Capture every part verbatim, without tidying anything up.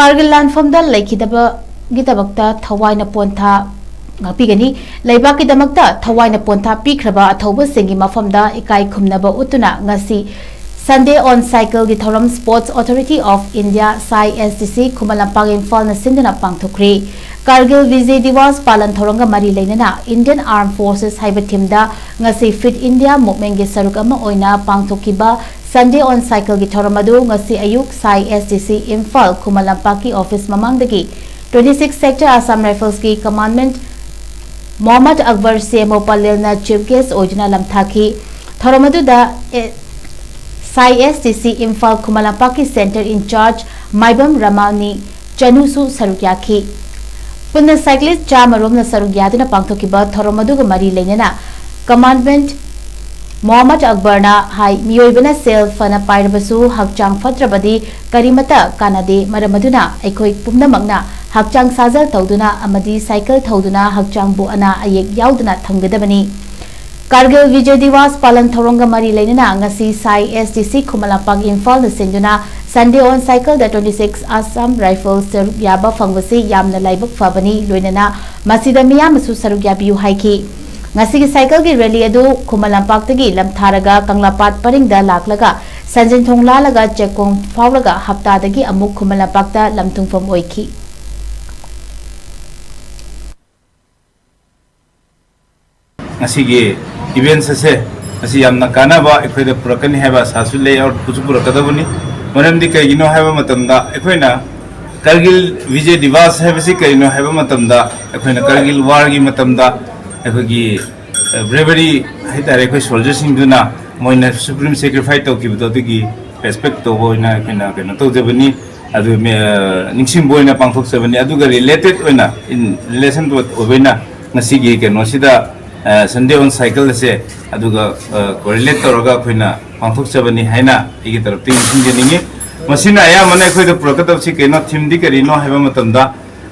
ꯀꯥꯔꯒꯤꯜ ꯂꯥꯟꯐꯝꯗ ꯂꯩꯈꯤꯗꯕꯒꯤꯗꯃꯛꯇ ꯊꯋꯥꯏꯅ ꯄꯣꯟꯊꯥ ꯉꯥꯛꯄꯤꯒꯅꯤ꯫ ꯂꯩꯕꯥꯛꯀꯤꯗꯃꯛꯇ ꯊꯋꯥꯏꯅ ꯄꯣꯟꯊꯥ ꯄꯤꯈ꯭ꯔꯕ ꯑꯊꯧꯕꯁꯤꯡꯒꯤ ꯃꯐꯝꯗ ꯏꯀꯥꯏ ꯈꯨꯝꯅꯕ ꯎꯠꯇꯨꯅ ꯉꯁꯤ Sunday on Cycle ꯒꯤ ꯊꯧꯔꯝ Sports Authority of India, ꯁꯥꯏ ꯑꯦꯁ ꯗꯤ ꯁꯤ, ꯈꯨꯃꯟ ꯂꯝꯄꯥꯛ, ꯏꯝꯐꯥꯜꯅ ꯁꯤꯟꯗꯨꯅ ꯄꯥꯡꯊꯣꯛꯈ꯭ꯔꯤ꯫ ꯀꯥꯔꯒꯤꯜ ꯕꯤꯖꯦ ꯗꯤꯋꯥꯁ ꯄꯥꯂꯟ ꯊꯧꯔꯝꯒ ꯃꯔꯤ ꯂꯩꯅꯅ Indian Armed Forces ꯍꯥꯏꯕ theme ꯗ ꯉꯁꯤ Fit India Movement ꯀꯤ ꯁꯔꯨꯛ ꯑꯃ ꯑꯣꯏꯅ ꯄꯥꯡꯊꯣꯛꯈꯤꯕ Sunday on Cycle ꯒꯤ ꯊꯧꯔꯝ ꯑꯗꯨ ꯉꯁꯤ ꯑꯌꯨꯛ ꯁꯥꯏ ꯑꯦꯁ ꯗꯤ ꯁꯤ ꯏꯝꯐꯥꯜ ꯈꯨꯃꯟ ꯂꯝꯄꯥꯛꯀꯤ office ꯃꯃꯥꯡꯗꯒꯤ twenty six Sector Assam Rifles ꯀꯤ Commandant ꯃꯣꯍꯝꯃꯗ ꯑꯛꯕꯔ ꯁꯤ ꯑꯦꯝ ꯑꯣ ꯄꯂꯦꯜꯅ chief guest ꯑꯣꯏꯗꯨꯅ ꯂꯝꯊꯥꯈꯤ꯫ ꯊꯧꯔꯝ ꯑꯗꯨꯗ ꯑꯦ-, ꯁꯥꯏ ꯑꯦꯁ ꯗꯤ ꯁꯤ ꯏꯝꯐꯥꯜ ꯈꯨꯃꯟ ꯂꯝꯄꯥꯛꯀꯤ center in charge ꯃꯥꯏꯕꯝ ꯔꯃꯥꯅꯤ ꯆꯅꯨꯁꯨ ꯁꯔꯨꯛ ꯌꯥꯈꯤ꯫ ꯄꯨꯟꯅ cyclist ꯆꯥꯝꯃ ꯔꯣꯝꯅ ꯁꯔꯨꯛ ꯌꯥꯗꯨꯅ ꯄꯥꯡꯊꯣꯛꯈꯤꯕ ꯊꯧꯔꯝ ꯑꯗꯨꯒ ꯃꯔꯤ ꯂꯩꯅꯅ Commandant ꯃꯣꯍꯝꯃꯗ ꯑꯛꯕꯔꯅ ꯍꯥꯏ, ꯃꯤꯑꯣꯏꯕꯅ ꯁꯦꯜ ꯐꯅ ꯄꯥꯏꯔꯕꯁꯨ ꯍꯛꯆꯥꯡ ꯐꯠꯇ꯭ꯔꯕꯗꯤ ꯀꯔꯤꯃꯠꯇ ꯀꯥꯟꯅꯗꯦ꯫ ꯃꯔꯝ ꯑꯗꯨꯅ ꯑꯩꯈꯣꯏ ꯄꯨꯝꯅꯃꯛꯅ ꯍꯛꯆꯥꯡ ꯁꯥꯖꯦꯜ ꯇꯧꯗꯨꯅ ꯑꯃꯗꯤ cycle ꯊꯧꯗꯨꯅ ꯍꯛꯆꯥꯡꯕꯨ ꯑꯅꯥ ꯑꯌꯦꯛ ꯌꯥꯎꯗꯅ ꯊꯝꯒꯗꯕꯅꯤ꯫ ꯀꯥꯔꯒꯤꯜ ꯕꯤꯖꯣꯏ ꯗꯤꯋꯥꯁ ꯄꯥꯂꯟ ꯊꯧꯔꯝꯒ ꯃꯔꯤ ꯂꯩꯅꯅ ꯉꯁꯤ ꯁꯥꯏ ꯑꯦꯁ ꯗꯤ ꯁꯤ ꯈꯨꯃꯟ ꯂꯝꯄꯥꯛ ꯏꯝꯐꯥꯜꯅ ꯁꯤꯟꯗꯨꯅ Sunday on Cycle the twenty six Assam Rifles ꯁꯔꯨꯛ ꯌꯥꯕ ꯐꯪꯕꯁꯤ ꯌꯥꯝꯅ ꯂꯥꯏꯕꯛ ꯐꯕꯅꯤ꯫ ꯂꯣꯏꯅꯅ ꯃꯁꯤꯗ ꯃꯤꯌꯥꯝꯅꯁꯨ ꯁꯔꯨꯛ ꯌꯥꯕꯤꯌꯨ ꯍꯥꯏꯈꯤ꯫ ꯉꯁꯤꯒꯤ cycle ꯒꯤ rally ꯑꯗꯨ ꯈꯨꯃꯟ ꯂꯝꯄꯥꯛꯇꯒꯤ ꯂꯝꯊꯥꯔꯒ ꯀꯪꯂꯥꯄꯥꯠ ꯄꯔꯤꯡꯗ ꯂꯥꯛꯂꯒ ꯁꯟꯖꯦꯟꯊꯣꯡ ꯂꯥꯜꯂꯒ ꯆꯦꯛꯀꯣꯡ ꯐꯥꯎꯔꯒ ꯍꯞꯇꯥꯗꯒꯤ ꯑꯃꯨꯛ ꯈꯨꯃꯟ ꯂꯝꯄꯥꯛꯇ ꯂꯝꯊꯨꯡꯐꯝ ꯑꯣꯏꯈꯤ꯫ ꯉꯁꯤꯒꯤ events ꯑꯁꯦ ꯃꯁꯤ ꯌꯥꯝꯅ ꯀꯥꯟꯅꯕ ꯑꯩꯈꯣꯏꯗ ꯄꯨꯔꯛꯀꯅꯤ ꯍꯥꯏꯕ ꯑꯁꯥꯁꯨ ꯂꯩ, ꯑꯣꯔ ꯄꯨꯁꯨ ꯄꯨꯔꯛꯀꯗꯕꯅꯤ꯫ ꯃꯔꯝꯗꯤ ꯀꯩꯒꯤꯅꯣ ꯍꯥꯏꯕ ꯃꯇꯝꯗ, ꯑꯩꯈꯣꯏꯅ ꯀꯥꯔꯒꯤꯜ ꯕꯤꯖꯦ ꯗꯤꯋꯥꯁ ꯍꯥꯏꯕꯁꯤ ꯀꯔꯤꯅꯣ ꯍꯥꯏꯕ ꯃꯇꯝꯗ, ꯑꯩꯈꯣꯏꯅ ꯀꯥꯔꯒꯤꯜ ꯋꯥꯔꯒꯤ ꯃꯇꯝꯗ ꯑꯩꯈꯣꯏꯒꯤ bravery ꯍꯥꯏꯇꯥꯔꯦ, ꯑꯩꯈꯣꯏ ꯁꯣꯜꯖꯔꯁꯤꯡꯗꯨꯅ ꯃꯣꯏꯅ supreme sacrifice ꯇꯧꯈꯤꯕꯗꯣ, ꯑꯗꯨꯒꯤ respect ꯇꯧꯕ ꯑꯣꯏꯅ ꯑꯩꯈꯣꯏꯅ ꯀꯩꯅꯣ ꯇꯧꯖꯕꯅꯤ꯫ ꯑꯗꯨ ꯅꯤꯡꯁꯤꯡꯕ ꯑꯣꯏꯅ ꯄꯥꯡꯊꯣꯛꯆꯕꯅꯤ꯫ ꯑꯗꯨꯒ related ꯑꯣꯏꯅ, in relation to ꯑꯣꯏꯕ ꯑꯣꯏꯅ, ꯉꯁꯤꯒꯤ ꯀꯩꯅꯣꯁꯤꯗ Sunday on Cycle ꯑꯁꯦ ꯑꯗꯨꯒ correlate ꯇꯧꯔꯒ ꯑꯩꯈꯣꯏꯅ ꯄꯥꯡꯊꯣꯛꯆꯕꯅꯤ ꯍꯥꯏꯅ ꯑꯩꯒꯤ ꯇꯔꯞꯇꯒꯤ ꯅꯤꯡꯁꯤꯡꯖꯅꯤꯡꯉꯤ꯫ ꯃꯁꯤꯅ ꯑꯌꯥꯝꯕꯅ ꯑꯩꯈꯣꯏꯗ ꯄꯨꯔꯛꯀꯗꯕꯁꯤ ꯀꯩꯅꯣ, theme ꯗꯤ ꯀꯔꯤꯅꯣ ꯍꯥꯏꯕ ꯃꯇꯝꯗ,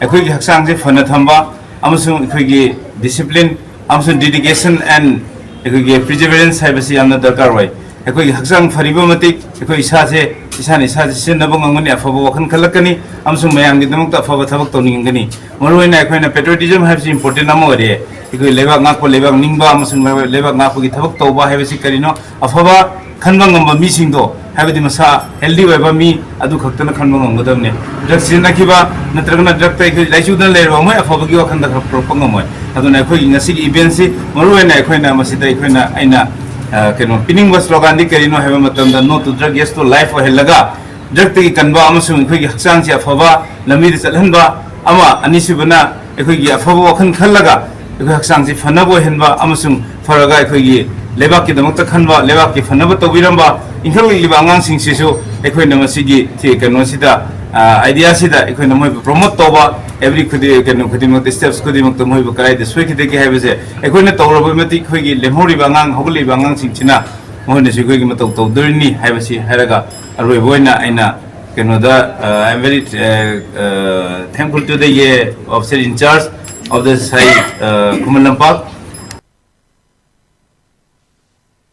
ꯑꯩꯈꯣꯏꯒꯤ ꯍꯛꯆꯥꯡꯁꯦ ꯐꯅ ꯊꯝꯕ ꯑꯃꯁꯨꯡ ꯑꯩꯈꯣꯏꯒꯤ discipline ꯑꯃꯁꯨꯡ dedication and ꯑꯩꯈꯣꯏꯒꯤ perseverance ꯍꯥꯏꯕꯁꯤ ꯌꯥꯝꯅ ꯗꯔꯀꯥꯔ ꯑꯣꯏ꯫ ꯑꯩꯈꯣꯏꯒꯤ ꯍꯛꯆꯥꯡ ꯐꯔꯤꯕ ꯃꯇꯤꯛ ꯑꯩꯈꯣꯏ ꯏꯁꯥꯁꯦ ꯏꯁꯥꯅ ꯏꯁꯥꯁꯦ ꯁꯤꯖꯤꯟꯅꯕ ꯉꯝꯒꯅꯤ, ꯑꯐꯕ ꯋꯥꯈꯜ ꯈꯜꯂꯛꯀꯅꯤ ꯑꯃꯁꯨꯡ ꯃꯌꯥꯝꯒꯤꯗꯃꯛꯇ ꯑꯐꯕ ꯊꯕꯛ ꯇꯧꯅꯤꯡꯒꯅꯤ꯫ ꯃꯔꯨꯑꯣꯏꯅ ꯑꯩꯈꯣꯏꯅ patriotism ꯍꯥꯏꯕꯁꯤ important ꯑꯃ ꯑꯣꯏꯔꯦ꯫ ꯑꯩꯈꯣꯏ ꯂꯩꯕꯥꯛ ꯉꯥꯛꯄ, ꯂꯩꯕꯥꯛ ꯅꯤꯡꯕ ꯑꯃꯁꯨꯡ ꯂꯩꯕꯥꯛ ꯉꯥꯛꯄꯒꯤ ꯊꯕꯛ ꯇꯧꯕ ꯍꯥꯏꯕꯁꯤ ꯀꯔꯤꯅꯣ? ꯑꯐꯕ ꯈꯟꯕ ꯉꯝꯕ ꯃꯤꯁꯤꯡꯗꯣ, ꯍꯥꯏꯕꯗꯤ ꯃꯁꯥ healthy ꯑꯣꯏꯕ ꯃꯤ ꯑꯗꯨ ꯈꯛꯇꯅ ꯈꯟꯕ ꯉꯝꯒꯗꯕꯅꯤ꯫ Drug ꯁꯤꯖꯤꯟꯅꯈꯤꯕ ꯅꯠꯇ꯭ꯔꯒꯅ drugꯇ ꯑꯩꯈꯣꯏ ꯂꯥꯏꯆꯨꯗꯅ ꯂꯩꯔꯕ ꯃꯣꯏ ꯑꯐꯕꯒꯤ ꯋꯥꯈꯜꯗ ꯈꯔ ꯄꯨꯔꯛꯄ ꯉꯝꯃꯣꯏ꯫ ꯑꯗꯨꯅ ꯑꯩꯈꯣꯏꯒꯤ ꯉꯁꯤꯒꯤ eventꯁꯤ ꯃꯔꯨꯑꯣꯏꯅ ꯑꯩꯈꯣꯏꯅ ꯃꯁꯤꯗ ꯑꯩꯈꯣꯏꯅ, ꯑꯩꯅ, ꯑ, ꯀꯩꯅꯣ ꯄꯤꯅꯤꯡꯕ sloganꯗꯤ ꯀꯔꯤꯅꯣ ꯍꯥꯏꯕ ꯃꯇꯝꯗ, "No to drug, yes to life" ꯑꯣꯏꯍꯜꯂꯒ, drugꯇꯒꯤ ꯀꯟꯕ ꯑꯃꯁꯨꯡ ꯑꯩꯈꯣꯏꯒꯤ ꯍꯛꯆꯥꯡꯁꯤ ꯑꯐꯕ ꯂꯝꯕꯤꯗ ꯆꯠꯍꯟꯕ ꯑꯃ, ꯑꯅꯤꯁꯨꯕꯅ ꯑꯩꯈꯣꯏꯒꯤ ꯑꯐꯕ ꯋꯥꯈꯜ ꯈꯜꯂꯒ ꯑꯩꯈꯣꯏ ꯍꯛꯆꯥꯡꯁꯤ ꯐꯅꯕ ꯑꯣꯏꯍꯟꯕ ꯑꯃꯁꯨꯡ ꯐꯔꯒ ꯑꯩꯈꯣꯏꯒꯤ ꯂꯩꯕꯥꯛꯀꯤꯗꯃꯛꯇ ꯈꯟꯕ, ꯂꯩꯕꯥꯛꯀꯤ ꯐꯅꯕ ꯇꯧꯕꯤꯔꯝꯕ ꯏꯟꯈꯠꯂꯛꯂꯤꯕ ꯑꯉꯥꯡꯁꯤꯡꯁꯤꯁꯨ ꯑꯩꯈꯣꯏꯅ ꯃꯁꯤꯒꯤ ꯊꯤ-, ꯀꯩꯅꯣꯁꯤꯗ, ꯑ, ideaꯁꯤꯗ ꯑꯩꯈꯣꯏꯅ ꯃꯣꯏꯕꯨ promote ꯇꯧꯕ, every ꯈꯨꯗꯤꯡ, ꯀꯩꯅꯣ ꯈꯨꯗꯤꯡꯃꯛꯇ, steps ꯈꯨꯗꯤꯡꯃꯛꯇ ꯃꯣꯏꯕꯨ ꯀꯗꯥꯏꯗ ꯁꯣꯏꯈꯤꯗꯒꯦ ꯍꯥꯏꯕꯁꯦ ꯑꯩꯈꯣꯏꯅ ꯇꯧꯔꯕ ꯃꯇꯤꯛ ꯑꯩꯈꯣꯏꯒꯤ ꯂꯦꯝꯍꯧꯔꯤꯕ ꯑꯉꯥꯡ, ꯍꯧꯒꯠꯂꯛꯂꯤꯕ ꯑꯉꯥꯡꯁꯤꯡꯁꯤꯅ ꯃꯈꯣꯏꯅꯁꯨ ꯑꯩꯈꯣꯏꯒꯤ ꯃꯇꯧ ꯇꯧꯗꯣꯔꯤꯅꯤ ꯍꯥꯏꯕꯁꯤ ꯍꯥꯏꯔꯒ, ꯑꯔꯣꯏꯕ ꯑꯣꯏꯅ ꯑꯩꯅ ꯀꯩꯅꯣꯗ, uh, I am very, uh, uh, thankful to the, uh, officer in charge of the Sai, uh, Khuman Lampak